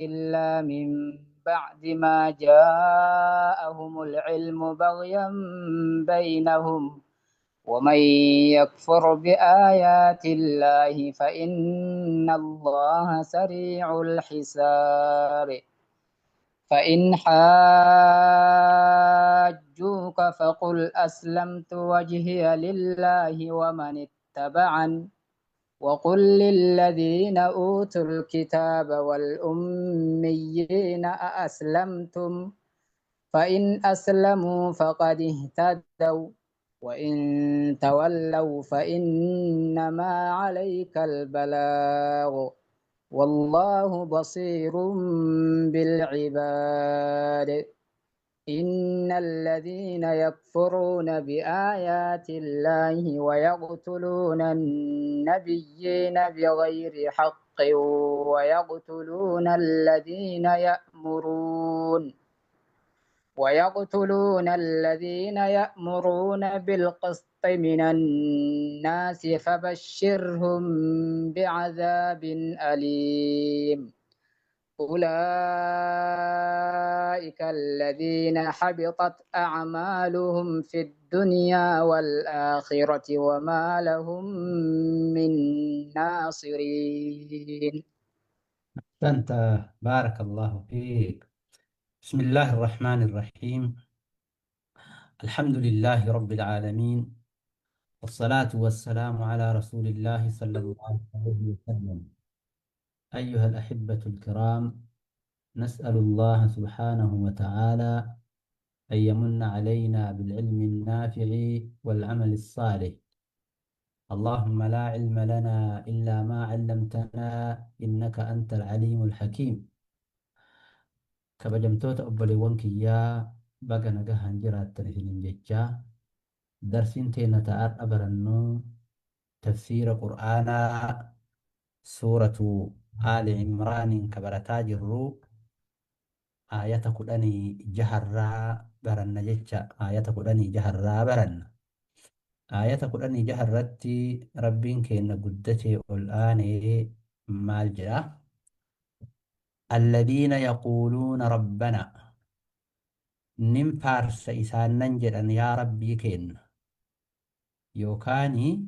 إلا من بعد ما جاءهم العلم بغيا بينهم، ومن يكفر بآيات الله فإن الله سريع الحساب. فإن حاجوك فقل أسلمت وجهي لله ومن اتبعن، وقل للذين أوتوا الكتاب والأميين أأسلمتم، فإن أسلموا فقد اهتدوا، وإن تولوا فإنما عليك البلاغ، والله بصير بالعباد. إن الذين يكفرون بآيات الله ويقتلون النبيين بغير حق ويقتلون الذين يأمرون بالقسط من الناس فبشرهم بعذاب أليم. أولئك الذين حبطت أعمالهم في الدنيا والآخرة وما لهم من ناصرين. أحسنت، بارك الله فيك. بسم الله الرحمن الرحيم. الحمد لله رب العالمين، والصلاة والسلام على رسول الله صلى الله عليه وسلم. أيها الأحبة الكرام، نسأل الله سبحانه وتعالى أن يمن علينا بالعلم النافع والعمل الصالح. اللهم لا علم لنا إلا ما علمتنا إنك أنت العليم الحكيم. Kabajamtoota obboleewwan kiyyaa, baga nagahaan jiraattan isinin jechaa, darsiin teenya ta'ar'a barannuu tafsiira Qur'aanaa suuratu Aali Imraaniin ka barataa jirru aayata 16rraa baranna jecha. Aayata 16rraa baranna. Aayata 16 irratti Rabbiin keenya guddatee ol aanee maal jedha? الذين يقولون ربنا, nin faarsa isaanan jedhan, yaa Rabbii keenna, yookaani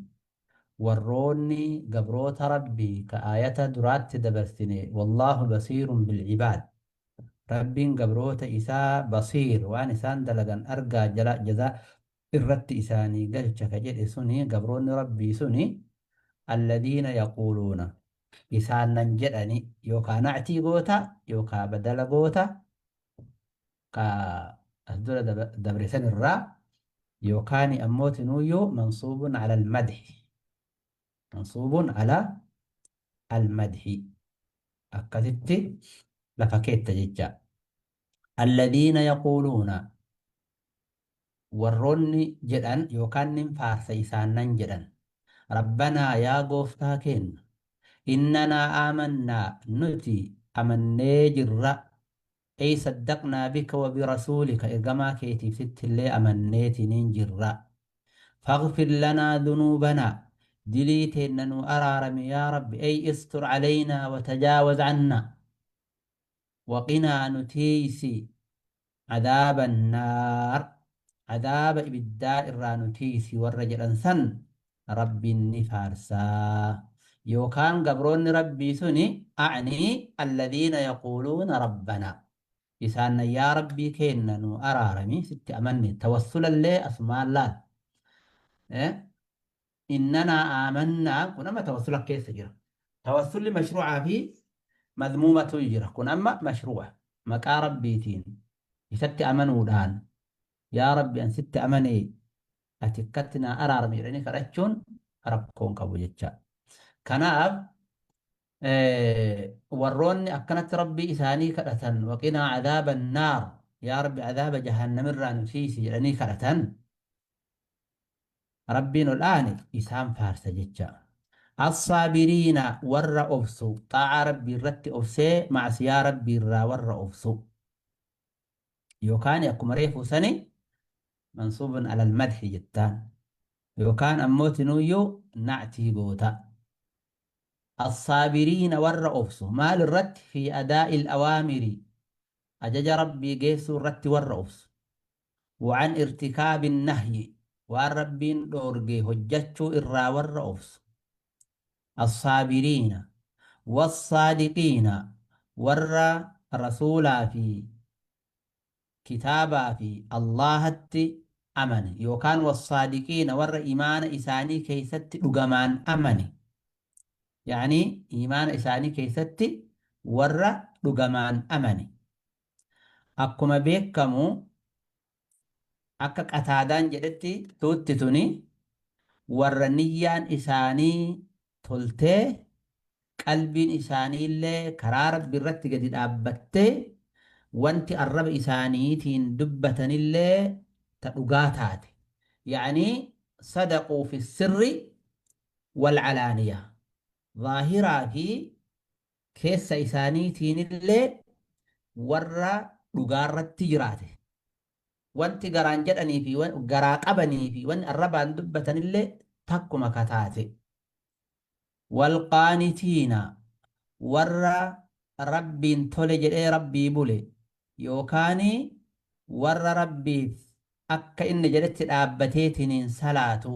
warroonni gabroota Rabbii ka aayata duraatti dabarsine, والله بصير بالعباد, Rabbiin gabroota isaa بصير, waan isaan dalagan argaa, jala jazaa irratti isaanii galcha ka jedhe suni, gabroonni Rabbii suni الذين يقولون isaanan jedhani, yookaa nactii goota yookaa badala goota ka as dura dabre san irraa, yookaan ammoo tinuuyyuu منصوب على المدح, منصوب على المدح akkasitti lafa keetta jecha. الذين يقولون, warroonni jedhan yookaan nin faarsa isaanan jedhan, ربنا, yaa gooftaa keenna, إننا آمنا, nuti amannee jirra, أي صدقنا بك وبرسولك, ergamaa keetiif sittillee amanneetiniin jirra, فاغفر لنا ذنوبنا, dilii teenna nu araarami yaa Rabbi, أي استر علينا وتجاوز عنا, وقنا, nu tiisi, عذاب النار, cadaaba ibiddaa irraa nu tiisi warra jedhan san Rabbiin ni faarsaa. Yookaan gabroonni Rabbii suni, أعني الذين يقولون ربنا, isaan yaa Rabbii keenna nu araarami, sitti amanne, tawassulallee asumaan laal. إننا آمنا kun amma tawassula keessa jira. Tawassulli mashruucaa fi madmuumatu jira. Kun amma mashruuca, maqaa Rabbiitiin isatti amanuudhaan, yaa Rabbi, an sitti amanee, ati akkatti naa araarami jedhanii kadhachuun rakkoon qabu jecha. Kanaaf warroonni akkanatti Rabbii isaanii kadhatan, وقنا عذاب النار, yaa Rabbi, cadaaba jahannamirraa nu tiisi jedhanii kadhatan, Rabbiin ol aane isaan faarsa jecha. الصابرين, warra obsu, xaa'aa Rabbii irratti obsee macsiyaa Rabbii irraa warra obsu, yookaan akkuma reefu sani منصوب على المدح jettaan, yookaan ammoo tinuuyyuu nactii goota. Assaabiriina, warra obsu. Maal irratti? Fi adaa'il awaamiri, ajaja Rabbii geessuu irratti warra obsu. Waan irtikaabin nahyi, waan Rabbiin dhoorge hojjachuu irraa warra obsu. Assaabiriina wassaadiqiina, warra rasuulaa fi kitaabaa fi Allaahatti amane, yookaan wassaadiqiina, warra imaana isaanii keessatti dhugamaan amane, yaani imaana isaanii keessatti warra dhugamaan amane. Akkuma beekamu, akka Qataadaan jedhetti, tuutti tuni warra niyyaan isaanii toltee, qalbiin isaaniillee karaa Rabbi irratti gadi dhaabbattee, wanti arraba isaaniitiin dubbatanillee ta dhugaa taate, ya'anii sadaquu fi sirri wal alaaniya, zaahiraa fi keessa isaaniitiinillee warra dhugaarratti jiraate. Wanti garaan jedhanii fi garaa qabanii fi wanni arrabaan dubbatanillee takkuma kataate. Walqaanitiina, warra Rabbiin tole jedhee Rabbii bule, yookaan warra Rabbiif akka inni jedhetti dhaabbateetiniin salaatu.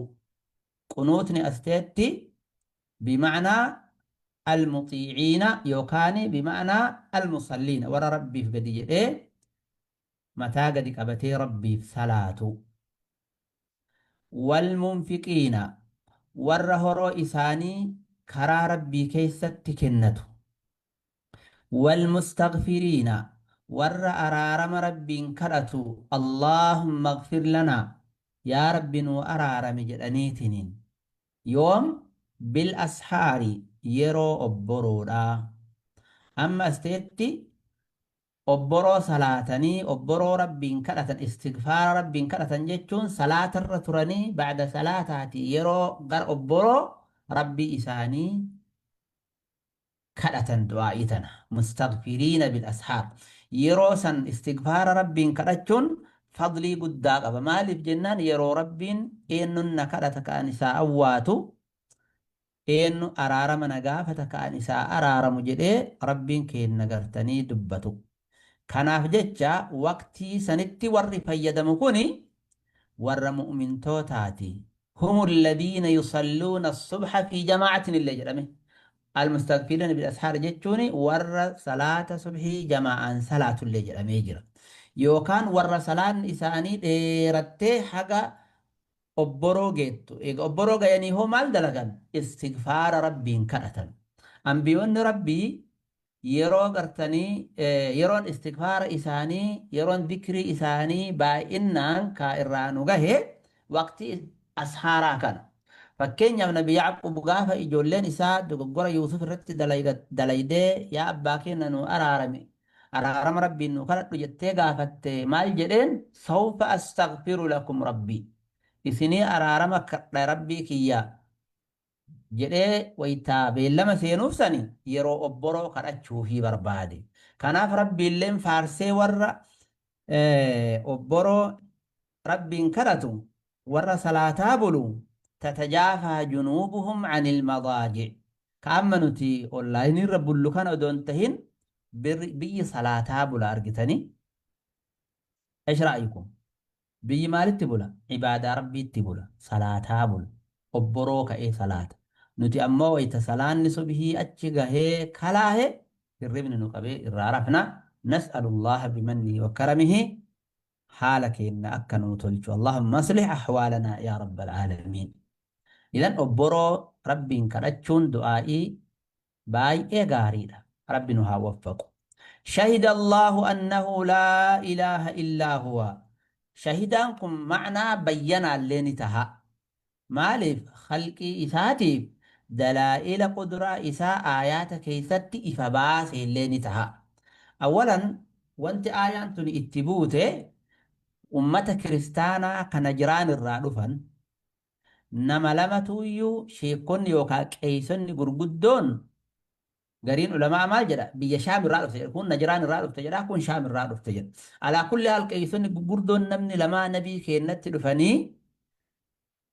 Qunuutni as ta'etti bima'naa almuxiiciina yookaan bima'naa almusalliina, warra Rabbiif gadi jedhee mataa gadi qabatee Rabbiif salaatu. Walmunfiqiina, warra horoo isaanii karaa Rabbii keessatti kennatu. Walmustaghfiriina, warra araarama Rabbiin kadhatu, Allaahumma ighfir lanaa, yaa Rabbi nuu araarami jedhaniitiniin. Yoom? Bil ashaari, yeroo obboroodha. Amma as ta'etti obboroo salaatanii obboroo Rabbiin kadhatan, istigfaara Rabbiin kadhatan jechuun salaatarra turanii, ba'da salaataati yeroo gara obboroo Rabbii isaanii kadhatan. Du'aa'ii tana mustaghfiriina bil ashaar, yeroo san istigfaara Rabbiin kadhachuun fadlii guddaa qaba. Maaliif jennaan, yeroo Rabbiin eenyuun na kadhata ka'an isaa awwaatu, eenyu araarama na gaafata ka'an isaa araaramu jedhee Rabbiin keenna gartanii dubbatu. Kanaaf jecha waqtii sanitti warri fayyadamu kuni warra mu'mintootaati. Humu alladhiina yusalluuna as-subha fi jamaacatin illee jedhame. Almustaghfiriina bil ashaar jechuun warra salaata subhii jamaa'aan salaatullee jedhamee jira. Yookaan warra salaanni isaanii dheerattee haga obboroo geettu. Eega obboroo gayanii hoo maal dalagan? Istigfaara Rabbiin kadhatan. Ambiyoonni Rabbii yeroo gartanii yeroon istigfaara isaanii, yeroon dikrii isaanii baay'innaan kaa irraa nu gahe waqtii ashaaraa kana. Fakkeenyaaf, Nabi Yacquub gaafa ijoolleen isaa dogoggora Yuusuf irratti dalaydee, "Yaa abbaa keenya, nu araarami, araarama Rabbiin nu kadhadhu" jettee gaafatte, maal jedheen? "Sawfa astaghfiru lakum rabbii", isinii araarama kadha Rabbii kiyya jedhee waytaa beellama seenuuf sani yeroo obboroo kadhachuufii barbaade. Kanaaf Rabbiilleen faarsee warra obboroo Rabbiin kadhatu, warra salaataa bulu, tatajaafaa junuubuhum anil madaaji. Ka amma nuti onlaayinii irra bullu kana odoo hin tahin, biyyi salaataa bula argitanii. Esh ra'ayukum? Biyyi maalitti bula? Ibaadaa Rabbiitti bula. Salaataa bula. Obboroo ka'ee salaata. Nuti ammoo wayta salaanni subhii achi gahee kalaahe, hirribni nu qabee irraa rafna. Nas'alullaha bimannihi wa karamihi haala keenna akka nuu tolchu. Allahumma aslih ahwaalanaa yaa rabbal aalamiin. Idan obboroo Rabbiin kadhachuun du'aa'ii baay'ee gaariidha. Rabbi nu haa waffaqu. Shahida Allahu annahu laa ilaaha illaa huwa. Shahidaan kun ma'naa bayyanaallee ni taha. Maaliif? Khalqii isaatiif dalaa'ila qudraa isaa aayaata keessatti ifa baaseellee ni taha. Awwalan, wanti aayaan tuni itti buute ummata kiristaanaa ka Najraan irraa dhufan nama lamatuuyyuu, sheekonni yookaan qeeysonni gurguddoon. Gariin ulamaa maal jedha? Biyya Shaam irraa dhufte jedha, kun Najraan irraa dhufte jedha, kun Shaam irraa dhufte jedha. Alaa kulli haal, qeeysonni gurguddoon namni lamaa nabii keennatti dhufanii,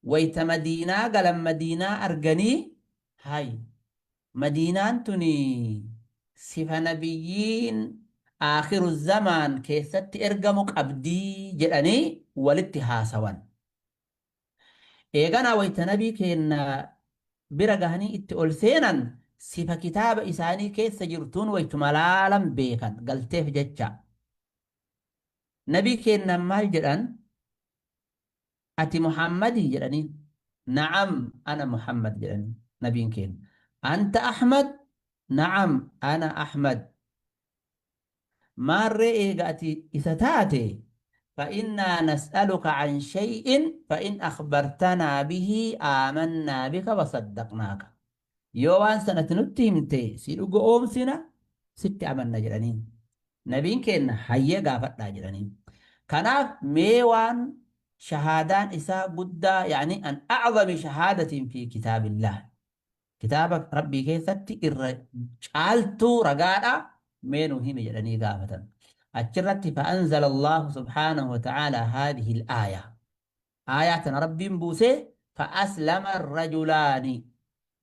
wayta Madiinaa galan, Madiinaa arganii, hay Madiinaan tuni sifa nabiyyiin aakhiru zamaan keessatti ergamu qabdii jedhanii walitti haasawan. Eeganaa wayta nabii keenna bira gahanii itti ol seenan sifa kitaaba isaanii keessa jirtuun waytuma laalan beekan galteef jecha. Nabii keennaan maal jedhan? Ati Muhammadii jedhaniin. Na'am ana Muhammad jedhaniin nabiin keenna. Anta Ahmad? Na'am ana Ahmad. Maarree eega ati isa taate fa'innaa nas'aluka an shay'in fa'in akhbartanaa bihi aamannaa bika wasaddaqnaaka. Yoo waan san ati nutti himte si dhugo'oomsina sitti amanna jedhaniin. Nabiin keenna hayyee gaafadhaa jedhaniin. Kanaaf mee waan shahaadaan isaa guddaa yaani an a'zami shahaadatin fi kitaabillaah. Kitaaba Rabbii keessatti irra caaltuu ragaadha mee nu himi jedhanii gaafatan. Achirratti fa'anzala Allahu subhaanahu wa ta'ala haadhihi al-aaya. Aayaa tana Rabbiin buusee fa'aslama rajulaani.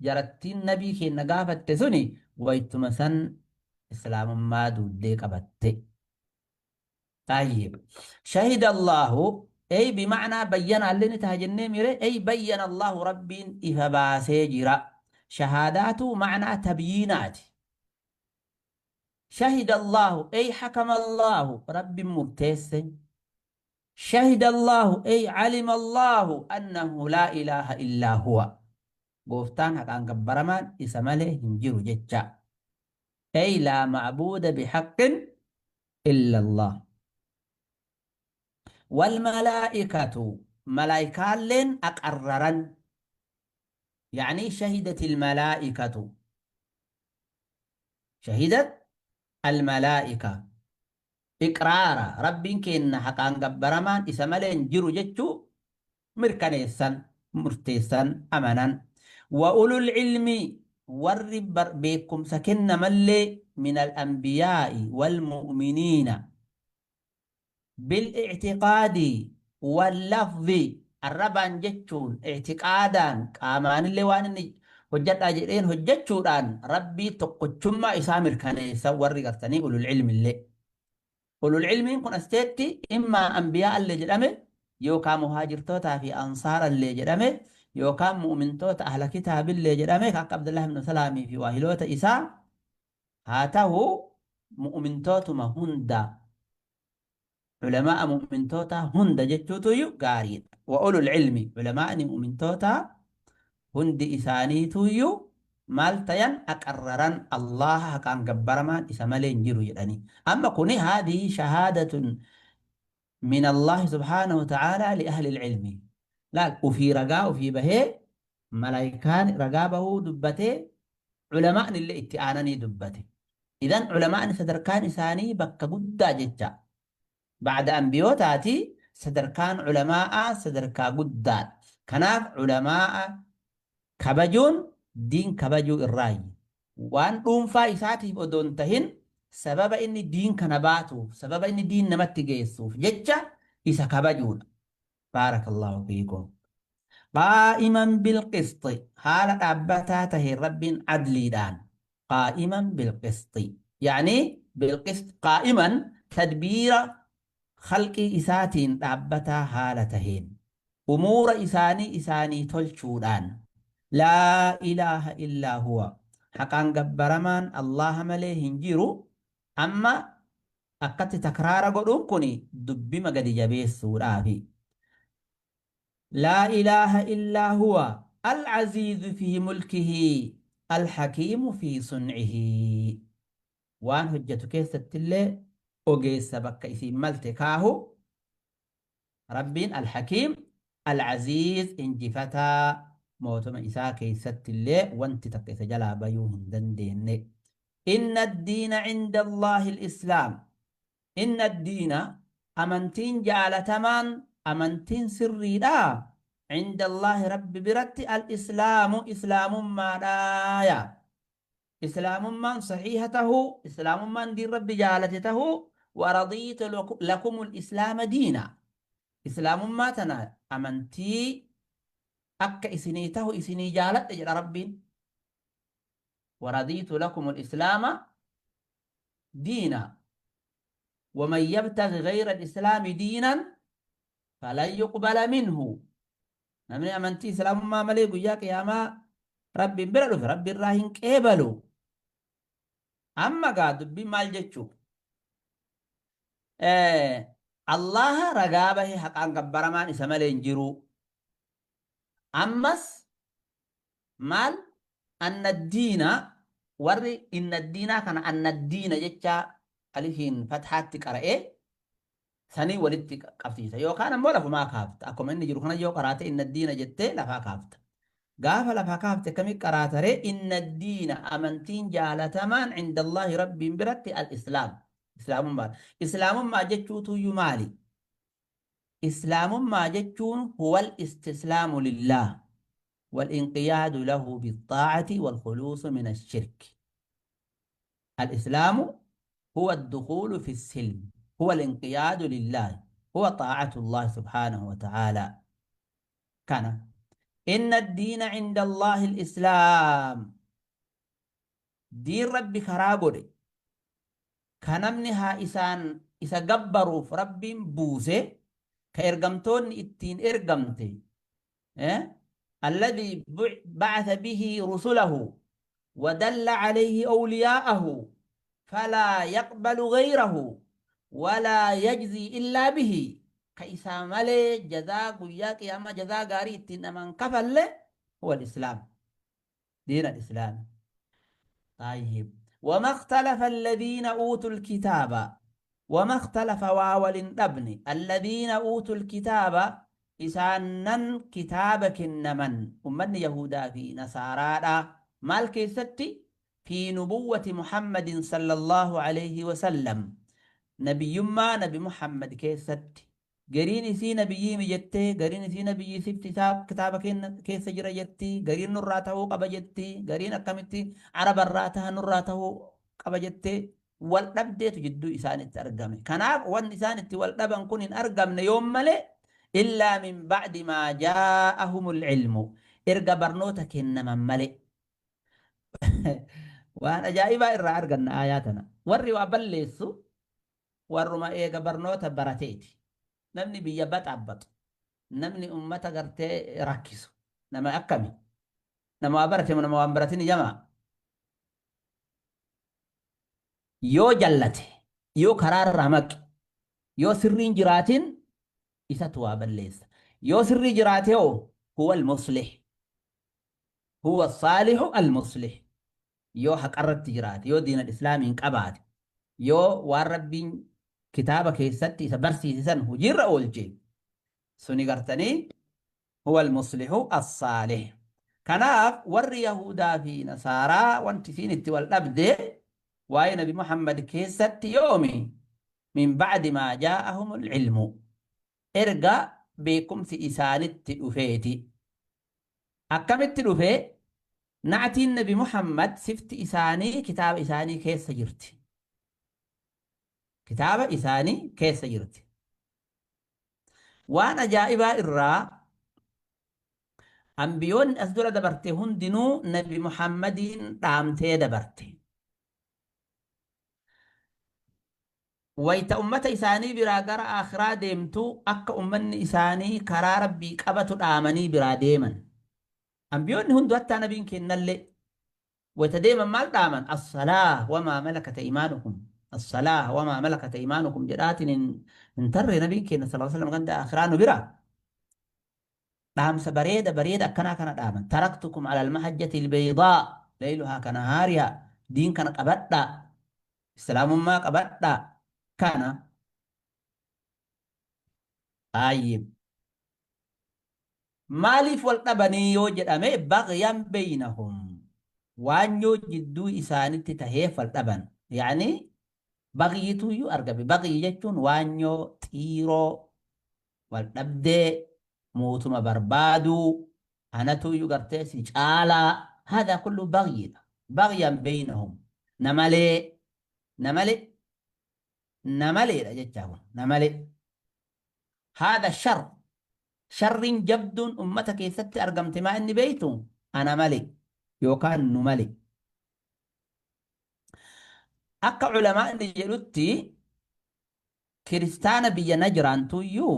Jarattiin nabii keenna gaafatte suni waytuma san islaamummaa duuddee qabatte. طيب شهد الله أي بمعنى بين اللي نتهجني ميري أي بين الله رب إفباسي جرا شهادات معنى تبيينات شهد الله أي حكم الله رب مرتس شهد الله أي علم الله أنه لا إله إلا هو قوفتان حقان قبرمان إسماله هنجر جتشا أي لا معبود بحق إلا الله والملائكة ملائكة أقررا يعني شهدت الملائكة شهدت الملائكة إقرارا رب كإن حقان قبرمان إسمالين جرو جتشو مركنيسا مرتيسا أمنا وأولو العلم warri beekumsa kennamallee min al-anbiyaa'i wal-mu'miniina bil-i'tiqaadi wal-lafzi arrabaan jechuun i'tiqaadaan qaamaanillee waan inni hojjadhaa jedheen hojjechuudhaan Rabbii tokkochummaa isaa mirkaneessa warri gartanii ulul ilmillee. Ulul ilmiin kun asteetti immaa anbiyaa illee jedhame yookaan muhaajirtootaa fi ansaara illee jedhame yookaan mu'mintoota ahla kitaabillee jedhame kan akka Abdullah ibn Salaamii fi waahiloota isaa haa ta'u mu'mintootuma hunda ulamaa mu'mintoota hunda jechuutuyyuu gaariidha. Wa ulul ilmi ulamaa'ni mu'mintoota hundi isaaniituyyuu maal tayan aqarraran Allaha haqaan gabbaramaan isa malee hin jiru jedhanii. Amma kuni haadhihi shahaadatun min Allahi subhaanahu wa ta'ala li ahli ilmi. Laal ufii ragaa ufii bahee malaayikaan ragaa bahuu dubbatee ulamaa'ni illee itti aananii dubbate. Idan ulamaa'ni sadarkaan isaanii bakka guddaa jecha. Ba'da ambiyootaati sadarkaan ulamaa'aa sadarkaa guddaadha. Kanaaf ulamaa'a kabajuun diin kabajuu irraayi. Waan dhuunfaa isaatiif odoo hin tahin sababa inni diin kana baatuuf, sababa inni diin namatti geessuuf jecha isa kabajuudha. Baarakallaahu fiikum. Qaa'iman bilqisxi haala dhaabbataa taheen Rabbiin adliidhaan qaa'iman bilqisxi yaani bilqisx qaa'iman tadbiira khalqii isaatiin dhaabbataa haala taheen umuura isaanii isaanii tolchuudhaan laa ilaaha illaa huwa haqaan gabbaramaan Allaaha malee hin jiru amma akkatti takraara godhuun kun dubbima gadi jabeessuudhaafi. Laa ilaaha illaa huwa al-aziizu fi mulkihi al-hakiimu fi sun'ihi. Waan hojjatu keessattillee ogeessa bakka isiin malte kaahu Rabbiin al-hakiim al-aziiz injifataa mootoma isaa keessattillee wanti takka isa jalaa bayuu hin dandeenne. Inna ad-diina cinda Allaahi al-islaam. Inna ad-diina amantiin jaalatamaan amantiin sirriidha cinda Allaahi Rabbi biratti al-islaamu islaamummaadha. Islaamummaan sahiiha tahuu, islaamummaan diin Rabbi jaalate tahuu, wa radiitu lakumul islaama diina. Islaamummaa tana amantii akka isinii tahu isinii jaaladhe jedha Rabbiin. Waradiitu lakumul islaama diina. Waman yabtaghi ghayra al-islaami diinan falan yuqbala minhu. Namni amantii islaamummaa malee guyyaa qiyaamaa Rabbiin bira dhufe Rabbi irraa hin qeebalu. Amma gaa dubbiin maal jechuu? Allaha ragaa bahe haqaan gabbaramaan isa malee hin jiru. Ammas maal anna diina warri inna diinaa kana anna diina jecha alifiin fathaatti qara'ee sanii walitti qabsiisa yookaan ammoo lafumaa kaafta akkuma inni jiru kana yoo qaraate inna diina jettee lafaa kaafta gaafa lafaa kaafte akkami qaraataree inna diina amantiin jaalatamaan indallaahi rabbiin biratti al-islaam islaamummaa islaamummaa jechuutuyyuu maali islaamummaa jechuun huwal istislaamu lillaah wal-inqiyaadu lahu bixaa'ati wal-khuluusu min ash-shirk. Al-islaamu huwa ad-dukhuulu fi as-silm, huwa al-inqiyaadu lillaah, huwa xaa'atu Allaah subhaanahu wa ta'aalaa. Kana. Inna ad-diina 'inda Allaahi al-islaam. Diin Rabbi karaa godhe, ka namni haa isaan isa gabbaruuf Rabbiin buuse, ka ergamtoonni ittiin ergamte, alladhii ba'atha bihi rusulahu wa dalla alayhi awliyaa'ahu falaa yaqbalu ghayrahu walaa yajzii illaa bihi ka isaa malee jazaa guyyaa qiyaamaa jazaa gaarii ittiin namaan kafalle huwa al-islaam diin al-islaam. طيب وما اختلف الذين أوتوا الكتاب وما اختلف واول دبن الذين أوتوا الكتاب إسانن كتاب كنمن أمن يهودا في نصارى مال كيستي في نبوة محمد صلى الله عليه وسلم نبيما نبي محمد كيستي Gariin isii nabiyyiimi jettee, gariin isii nabiyyii sifti isaa kitaaba keenna keessa jira jetti, gariin nurraa tahuu qaba jetti, gariin akkamitti Arabarraa taha nurraa tahuu qaba jettee wal dhabdeetu jidduu isaanitti argame. Kanaaf wanni isaan itti wal dhaban kun hin argamne yoom malee illaa min ba'di maa jaa'ahumul ilmu erga barnoota kennaman malee. Waan ajaa'ibaa irraa arganna aayaa tana. Warri waa balleessu warruma eega barnoota barateeti. Namni biyya baxaabbatu, namni ummata gartee rakkisu, nama akkami? Nama waa barate moo nama waan baratini jamaa? Yoo jallate, yoo karaarraa maqe, yoo sirriin jiraatin isatu waa balleessa. Yoo sirrii jiraate hoo huwa al-muslih. Huwa saalihu al-muslih. Yoo haqarratti jiraate, yoo diinal islaamiin qabaate, yoo waan Rabbiin kitaaba keessatti isa barsiise san hojiirra oolche, suni gartanii huwa al-muslihu as-saalih. Kanaaf warri Yahudaa fi Nasaaraa wanti isiin itti wal dhabde waa'ee Nabi Muhammad keessatti yoomi min ba'di maa jaa'ahumul ilmu erga beekumsi isaanitti dhufeeti. Akkamitti dhufe? Na'tiin Nabi Muhammad sifti isaanii kitaaba isaanii keessa jirti. Kitaaba isaanii keessa jirti. Waan ajaa'ibaa irraa ambiyoonni as dura dabarte hundinuu Nabi Muhammadiin dhaamtee dabarte. Wayta ummata isaanii biraa gara aakhiraa deemtu akka ummanni isaanii karaa Rabbii qabatu dhaamanii biraa deeman. Ambiyoonni hundu hattaa nabiin keennallee wayta deeman maal dhaaman? As-salaah wamaa malakat aymaanukum. As-salaah wamaa malakat aymaanukum jedhaatiin hin tarree nabiin keenna sallallahu alaihi wasallam ganda aakhiraa nu bira. Dhaamsa bareeda bareeda akkanaa kana dhaaman. Taraktukum alal mahajjati albaydaa layluhaa kanahaarihaa. Diin kana qabadhaa. Islaamummaa qabadhaa. Kana. Xaayyib. Maaliif wal dhabanii yoo jedhame baghyan beynahum waanyoo jidduu isaanitti taheef wal dhaban. Ya'ni baghyiituyyuu argame. Baghyi jechuun waanyoo, xiiroo, wal dhabdee, mootuma barbaaduu, anatuyyuu gartee si caalaa. Haadhaa kullu baghyiidha. Baghyan beynahum. Namalee, namalee, namaleedha jechaa kun namalee. Haadha shar sharriin jabduun ummata keessatti argamte maa inni beeytu ana malee yookaan nu malee. Akka culamaa'ni jedhutti kiristaana biyya Najraantuyyuu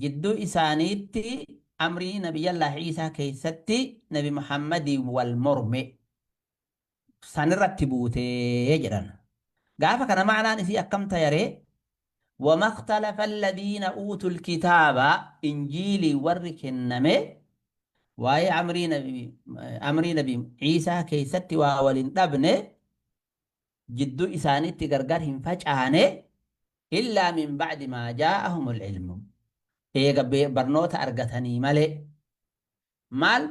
jidduu isaaniitti amrii Nabiyyallaahi Iisaa keessatti Nabi Muhammadiin wal morme sanirratti buutee jedhan. Gaafa kana ma'anaan isii akkam tayaree? Wama ikhtalafa alladhiina uutul kitaaba, injiilii warri kenname waa'ee amrii Nabi Iisaa keessatti waa wal hin dhabne, jidduu isaaniitti gargar hin facaane, illaa min ba'di maa jaa'ahumul ilmu, eega barnoota argatanii malee. Maal?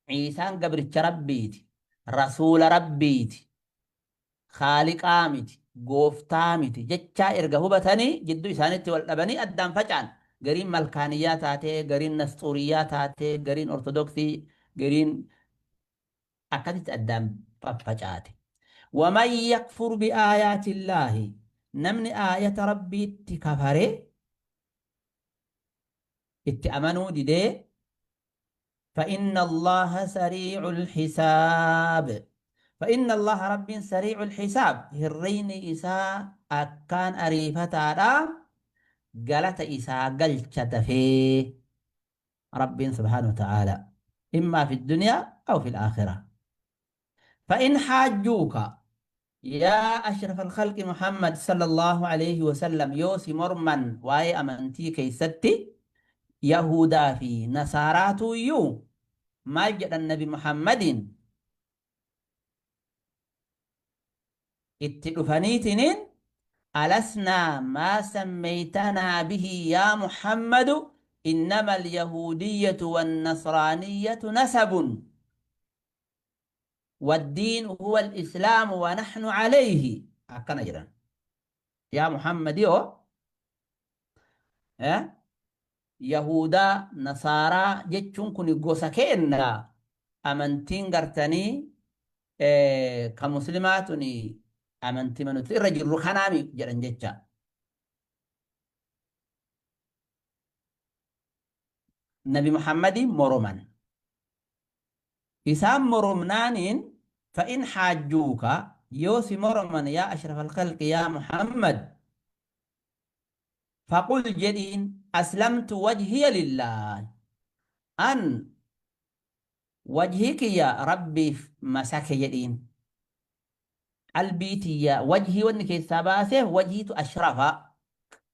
Iisaan gabricha Rabbiiti, rasuula Rabbiiti, khaaliqaa miti, gooftaa miti jechaa erga hubatanii jidduu isaaniitti wal dhabanii addaan faca'an. Gariin malkaaniyyaa taatee, gariin nasxuuriyyaa taatee, gariin ortodoksii, gariin akkasitti addaan faffacaate. Waman yakfur biaayaatillaahi, namni aayata Rabbiitti kafare, itti amanuu didee, فإن الله سريع الحساب، فإن الله رب سريع الحساب، هرين إساء أكان أريفتا قالت إساء قلت في رب سبحانه وتعالى، إما في الدنيا أو في الآخرة. فإن حاجوك يا أشرف الخلق محمد صلى الله عليه وسلم، يوسي مرمن واي أمنتي كيستي يهودا في نصاراتو يو مال النبي محمد اتلفنيتنين ألسنا ما سميتنا به يا محمد، إنما اليهودية والنصرانية نسب والدين هو الإسلام ونحن عليه. أكنا جرا يا محمد يو اه؟ يهودا نصارى جتشون كوني غوسا كينا أمنتين غرتني اه كمسلماتني أمنتي منو الرجل رخنامي جرن جتشا نبي محمد مرمان إسام مرمنانين. فإن حاجوك، يوسي مرمان يا أشرف الخلق يا محمد، فقل جدين أسلمت وجهي لله، أن وجهك يا ربي مساك جدين قلبيتي يا وجهي وانك سباسه وجهي أشرف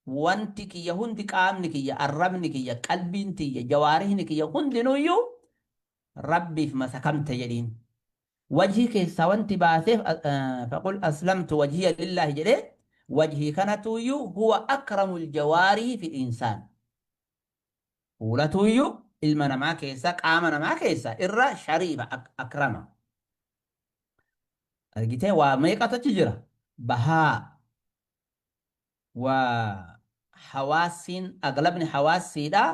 وانتك يا هندك آمنك يا الربنك يا قلبينتي يا جوارحنك يا هندنويو ربي في مسكمت جدين وجهك سوانت باسه. فقل أسلمت وجهي لله جدي، وجهي كانت هو أكرم الجوارح في الإنسان، ولتويو ilma namaa keessa qaama namaa keessa irra shariifa akrama argitee waa meeqatu achi jira, bahaa waa hawaasiin aglabni hawaasiidha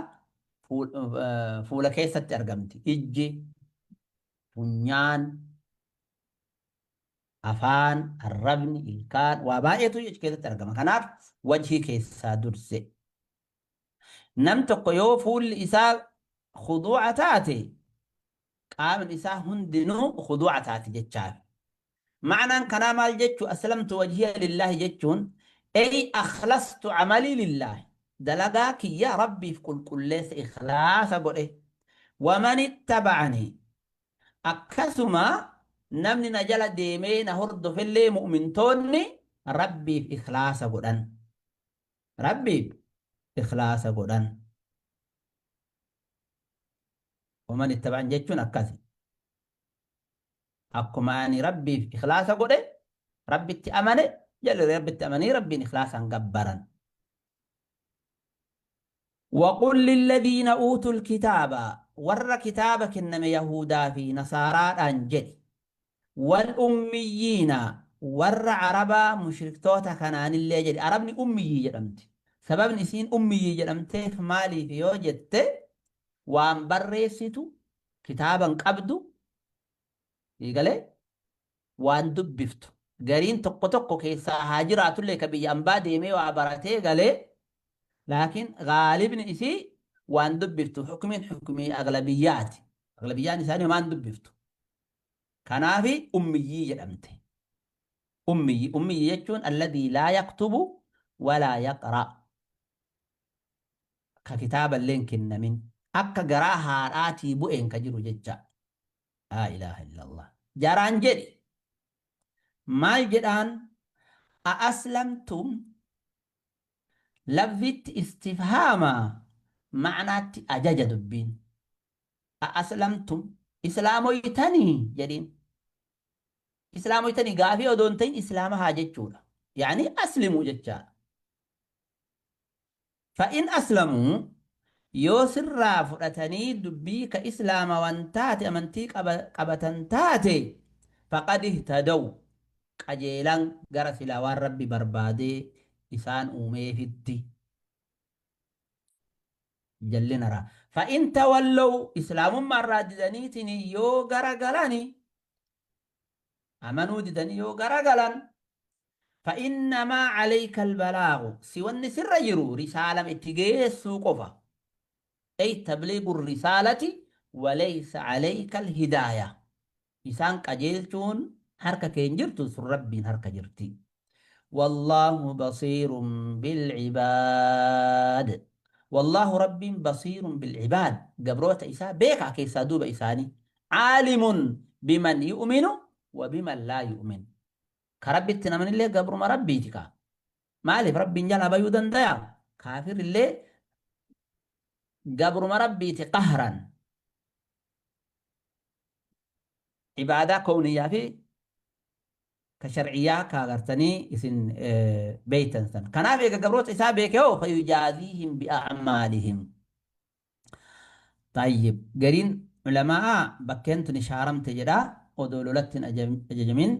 fuula keessatti argamti, ijji, funyaan, afaan, arrabni, ilkaan, waa baay'eetu achi keessatti argama. Kanaaf wajhii keessaa durse. Nam tokko yoo fuulli isaa khuduu'a taate, qaamni isaa hundinuu khuduu'a taate jechaaf. Ma'anaan kanaa maal jechuu? Aslamtu wajhiya lillaahi jechuun ey akhlastu amalii lillaahi, dalagaa kiyya Rabbiif qulqulleessa, ikhlaasa godhe. Waman ittaba'anii, akkasuma namni na jala deemee na hordofellee, mu'mintoonni Rabbiif ikhlaasa godhan, Rabbiif ikhlaasa godhan. Waman ittaba'an jechuun akkasi, akkuma ani Rabbiif ikhlaasa godhe, Rabbitti amane jalli, Rabbitti amanii Rabbiin ikhlaasaan gabbaran. وقل للذين أوتوا الكتاب، ور كتاب كنم يهودا في نصارى أنجل، والأميين، ور عربا مشركتوتا كانان اللي جدي، عربني أمي جدمت. سبب نسين أمي جدمت مالي في يوجدت وان بريستو كتابا قبدو يقالي waan dubbiftu gariin tokko tokko keessaa haa jiraatullee ka biyya ambaa deemee waa baratee galee, laakiin gaalibni isii waan dubbiftu hukmiin hukmii aglabiyyaati. Aglabiyyaan isaanii waan dubbiftu. Kanaafi ummiyyii jedhamte. Ummiyyi ummiyyi jechuun alladii laa yaktubu walaa yaqra, ka kitaaba illee hin kennamin, akka garaa haadhaatii bu'een ka jiru jecha. Laa ilaaha illallah. Jaraan jedhi, maal jedhaan? A aslamtum, lafzitti istifhaama, ma'naatti ajaja dubbiin. A aslamtum, islaamoytanii jedhiin. Islaamoytanii gaafii odoo hin ta'in islaama haa jechuudha. Yaani aslimuu jechaadha. Fa'in aslamuu, yoo sirraa fudhatanii dubbii ka islaamawan taate, amantii qabatan taate, faqad ihtadaw, qajeelan gara silaa waan Rabbi barbaadee isaan uumeefitti jallinara. Fa'in tawallow, islaamummaa irraa didaniitiin yoo gara galani, amanuu didanii yoo garagalan, fa'innamaa calayka albalaagu, si wanni sirra jiru risaalam itti geessuu qofa, ay tabliigu risaalati, walaysa calayka alhidaaya, isaan qajeelchuun harka kee hin jirtu, sun Rabbiin harka jirti. Wallaahu basiirun bilcibaad, wallaahu Rabbiin, basiirun bilcibaad, gabroota isaa beekaa keessaa duuba isaanii, caalimun biman yu'minu wa biman laa yu'min. Ka Rabbitti namanillee gabruma Rabbiiti kaa. Maaliif Rabbiin jalaa bayuu dandaya? Kaafirrillee gabruma Rabbiiti qahran. Ibaadaa kowniyyaa fi ka shar'iyyaa ka gartanii isin beeytan san. Kanaaf eega gabroota isaa beeke hoo, fayujaaziihim bi'a'maalihim. Tayyib. Gariin ulamaa'a bakkeen tuni shaaramte jedha, odoo lolatti hin ajajamin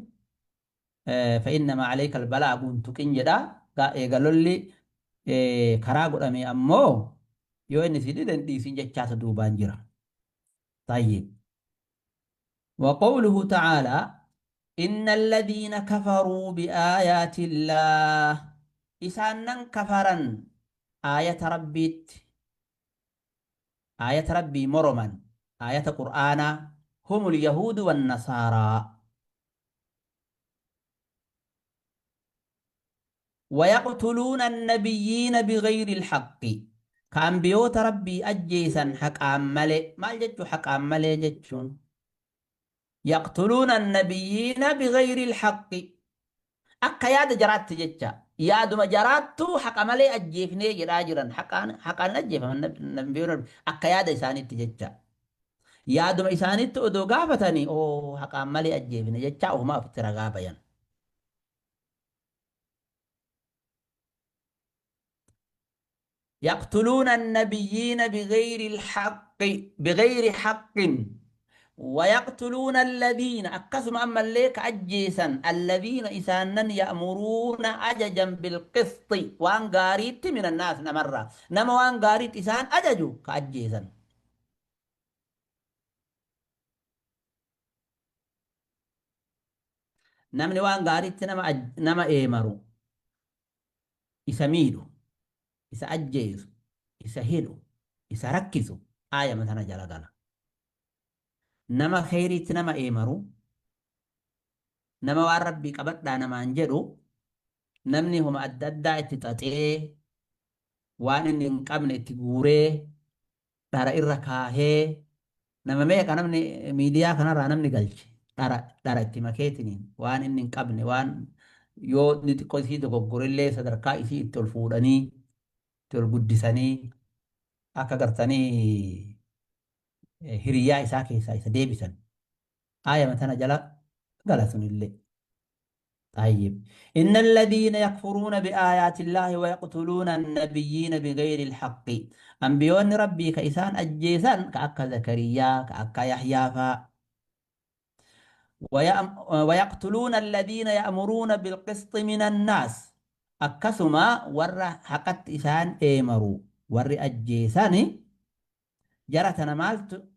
fa'innamaa alayka albalaagu hin tuqin jedha. Eega lolli karaa godhame ammoo yoo inni si dide hin dhiisin jechaatu duubaan jira. Tayyib. وقوله تعالى إن الذين كفروا بآيات الله، إسانن كفرا آية ربيت، آية ربي مرما، آية قرآن، هم اليهود والنصارى، ويقتلون النبيين بغير الحق، ka anbiyoota Rabbii ajjeesan haqaan malee. Maal jechuu haqaan malee jechuun? Yaqtuluuna annabiyyiina bighayri alhaqqi, akka yaada jaraatti jecha, yaaduma jaraattuu haqa malee ajjeefnee jedhaa jiran. Haqaan haqaan hin ajjeefaman nabiyyoonni Rabbii, akka yaada isaaniitti jecha, yaaduma isaaniitti odoo gaafatanii, oo haqaan malee ajjeefne jechaa ofumaa ofitti ragaa bayan. يقتلون النبيين بغير الحق، بغير حق، ويقتلون الذين، أكسم أما الليك أجيسا، الذين إسانا يأمرون أججا بالقسط وان غاريت من الناس، نمرة نما وان غاريت إسان أججو كأجيسا. Namni waan gaariitti nama eemaru, isa miidhu, isa ajjeesu, isa hidhu, isa rakkisu, aayama tana jala gala. Nama kheyriitti nama eemaru, nama waan Rabbii qabadhaa namaan jedhu, namni homa adda addaa itti xaxee, waan inni hin qabne itti guuree, dhara irra kaahee, nama meeqa namni miidiyaa kanarraa namni galche, dhara dhara itti makeetiniin, waan inni hin qabne, waan yoo inni xiqqoo isii dogoggorillee sadarkaa isii itti ol fuudhanii, itti ol guddisanii, akka gartanii hiriyyaa isaa keessaa isa deebisan, aayama tana jala gala sunillee. طيب، إن الذين يكفرون بآيات الله ويقتلون النبيين بغير الحق، أنبيون ربي كإسان أجيسان كأكا زكريا، كأكا يحيى فا، ويقتلون الذين يأمرون بالقسط من الناس، أكسما ور حقت إسان إيمروا ور أجيسان جرتنا مالت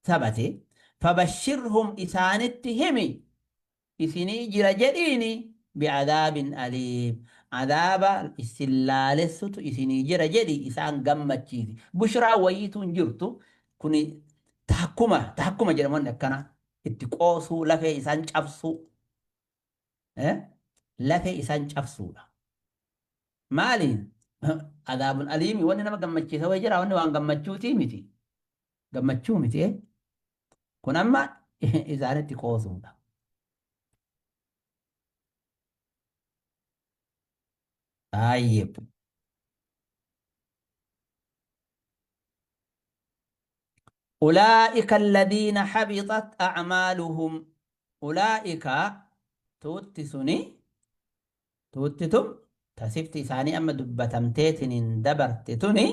ثبت. فبشرهم، إسانت همي، isinii jira jedhiini, bi'adaabin aliim, adaaba isin laalessutu isinii jira jedhi isaan gammachiisi. Bushraa wayiitu hin jirtu. Kuni tahakkuma, tahakkuma jedhama wanni akkana. Itti qoosuu, lafee isaan cabsuu. Lafee isaan cabsuudha. Maaliin? Adaabun aliimi wanni nama gammachiisa wayi jira wanni waan gammachuutii miti. Gammachuu miti. Kun amma isaanitti qoosuudha. Tayyib. Ulaa'ika alladhiina habitat a'maaluhum. Ulaa'ika tuutti suni tuutti tun tasifti isaanii amma dubbatamteetiniin dabarte tuni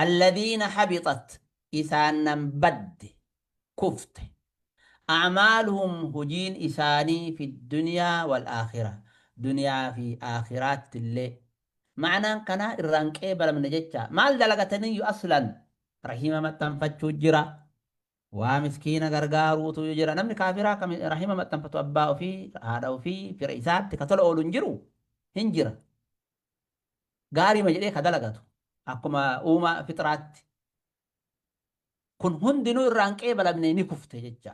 alladhiina habitat isaan badde kufte a'maaluhum hujiin isaanii fi dunyaa wal aakhira duniyaa fi aakhiraatti illee ma'anaan kanaa irraan qeebalamne jecha maal dalagataniyyuu aslan rahima maxxanfachuu jira waa miskiina gargaaruutu jira namni kaafiraa kam rahima maxxanfatu abbaa ofii haadha ofii fira isaatti ka tola oolu hin jiru hin jira gaariima jedhee ka dalagatu akkuma uumaa fixraatti kun hundinuu irraan qeebalamne ni kufte jecha.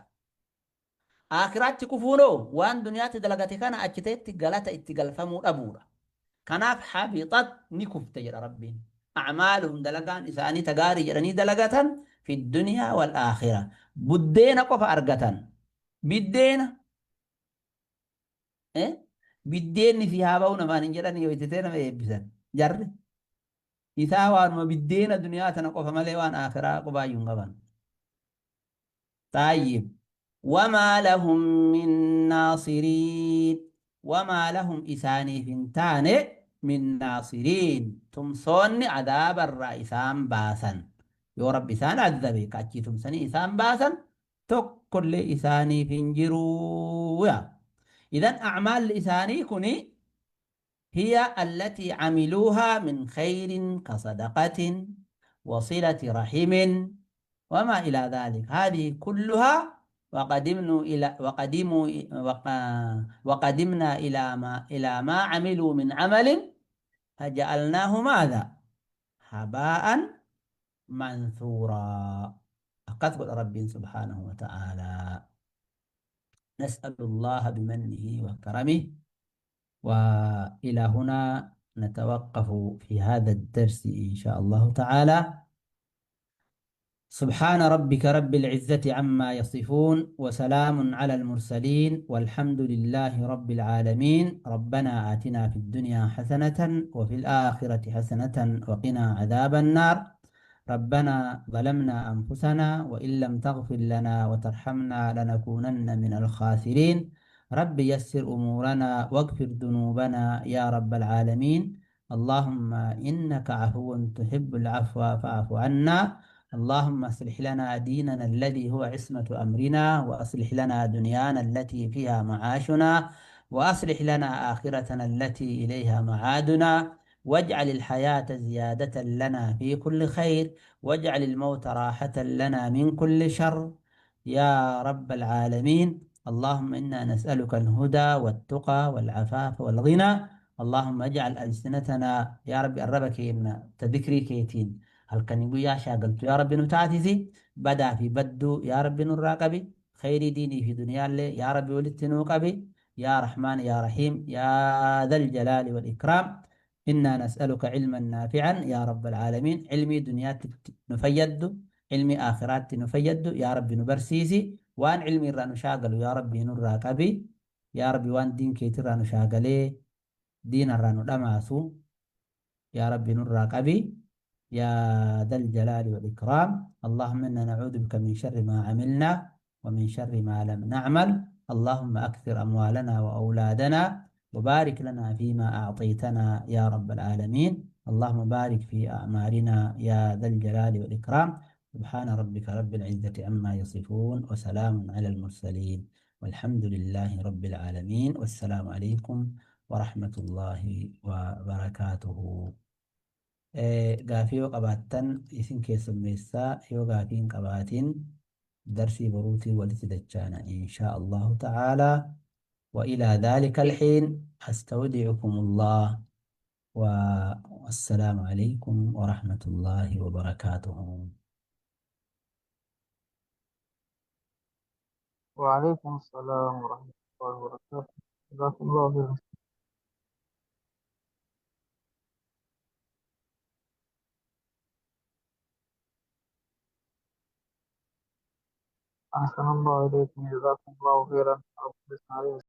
Aakhiraatti kufuunoo waan duniyaatti dalagate kana achi ta'etti galata itti galfamuu dhabuudha. Kanaaf habixat ni kufte jedha Rabbiin. A'maaluhum dalagaan isaanii tagaarii jedhanii dalagatan fi duniyaa wal aakhira. Buddeena qofa argatan. Biddeena. Biddeenni si haa ba'u namaan hin jedhanii yoo itti ta'e nama eebbisan. Jarri. Isaa waanuma biddeena duniyaa tana qofa malee waan aakhiraa qubaayyuu hin qaban. Xaayyib. Wamaa lahum min naasiriin. Wamaa lahum isaaniif hin taane min naasiriin. Tumsoonni adaabarraa isaan baasan. Yoo Rabbi isaan azzabe ka achii tumsanii isaan baasan tokkollee isaaniif hin jiru. Idan a'maalli isaanii kuni هي التي عملوها من خير كصدقة وصلة رحم وما إلى ذلك هذه كلها وقدمنا إلى وقدموا وقدمنا إلى ما عملوا من عمل فجعلناه ماذا؟ هباء منثورا أقذ رب سبحانه وتعالى نسأل الله بمنه وكرمه وإلى هنا نتوقف في هذا الدرس إن شاء الله تعالى. سبحان ربك رب العزة عما يصفون وسلام على المرسلين والحمد لله رب العالمين. ربنا آتنا في الدنيا حسنة وفي الآخرة حسنة وقنا عذاب النار. ربنا ظلمنا أنفسنا وإن لم تغفر لنا وترحمنا لنكونن من الخاسرين. رب يسر أمورنا واغفر ذنوبنا يا رب العالمين. اللهم إنك عفو تحب العفو فاعف عنا. اللهم اصلح لنا ديننا الذي هو عصمة أمرنا، وأصلح لنا دنيانا التي فيها معاشنا، وأصلح لنا آخرتنا التي إليها معادنا، واجعل الحياة زيادة لنا في كل خير، واجعل الموت راحة لنا من كل شر يا رب العالمين. اللهم إنا نسألك الهدى والتقى والعفاف والغنى. اللهم اجعل ألسنتنا يا رب الربك إن تذكري كيتين هل كان يقول يا شاقلت يا رب نتعتزي بدا في بدو يا رب نراقبي خير ديني في دنيا اللي يا رب ولدت نوقبي يا رحمن يا رحيم يا ذا الجلال والإكرام. إنا نسألك علما نافعا يا رب العالمين. علمي دنيا نفيد، علمي آخرات نفيد يا رب نبرسيسي، وان علمي رانو شاقلو يا ربي نراقبي يا ربي، وان دين كيتر رانو شاقلي دين رانو دماسو يا ربي نراقبي يا ذا الجلال والإكرام. اللهم إنا نعوذ بك من شر ما عملنا ومن شر ما لم نعمل. اللهم أكثر أموالنا وأولادنا وبارك لنا فيما أعطيتنا يا رب العالمين. اللهم بارك في أعمارنا يا ذا الجلال والإكرام. سبحان ربك رب العزة عما يصفون وسلام على المرسلين والحمد لله رب العالمين. والسلام عليكم ورحمة الله وبركاته. Gaafii yoo qabaattan isin keessummeessaa, yoo gaafii hin qabaatin darsii boruutiin walitti dachaana inshaa Allahu ta'aalaa. وإلى ذلك الحين أستودعكم الله والسلام عليكم ورحمة الله وبركاته. وعليكم السلام ورحمة الله وبركاته. جزاكم الله خيرا. أحسن الله إليكم، جزاكم الله خيرا. رب عليه.